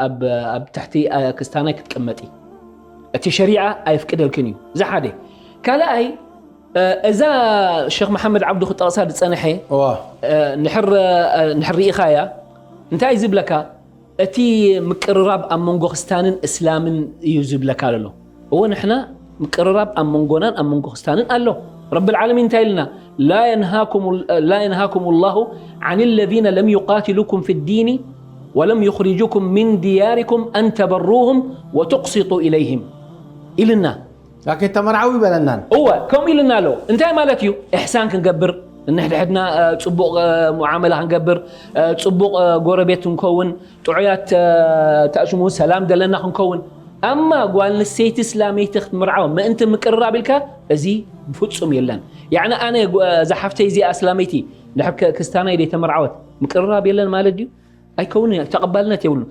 ኣብ ኣብ ትሕቲ ክስታናይ ክትቅመጢ እቲ ሸሪዓ ኣየፍቅደልክን እዩ። እዚ ሓደ። ካልኣይ እዛ ሸኽ መሓመድ ዓብዱ ክጠቕሳ ዝጸንሐ እዋ ንሕር ንሕር ርኢኻያ እንታይ ዝብለካ እቲ ምቅርራብ ኣብ መንጎ ክስታንን እስላምን እዩ ዝብለካ ኣሎ። እወ ንሕና ምቅርራብ ኣብ መንጎናን ኣብ መንጎ ክስታንን ኣሎ። ረብል ዓለሚን እንታይ ኢልና لا ينهاكم لا ينهاكم الله عن الذين لم يقاتلوكم في الدين ولم يخرجوكم من دياركم أن تبروهم وتقسطوا إليهم ኢልና ላኪን ተመርዓዊ ይበለናን እወ ከምኡ ኢልና ኣሎ። እንታይ ማለት እዩ? እሕሳን ክንገብር ንሕድሕድና ጽቡቕ ሙዓመላ ክንገብር፣ ጽቡቕ ጎረቤት ክንከውን፣ ጥዑያት ተእሽሙ ሰላም ደለና ክንከውን። ኣማ ጓል ንሰይቲ እስላመይቲ ክትምርዓው ምእንቲ ምቅርራብ ኢልካ እዚ ብፍጹም የለን። ያዕኒ ኣነ እዛ ሓፍተይ እዚኣ እስላመይቲ ድሕር ክስታናይ ደይ ተመርዓወት ምቅርራብ የለን ማለት ድዩ? ኣይከውን ተቐባልነት የብሉን።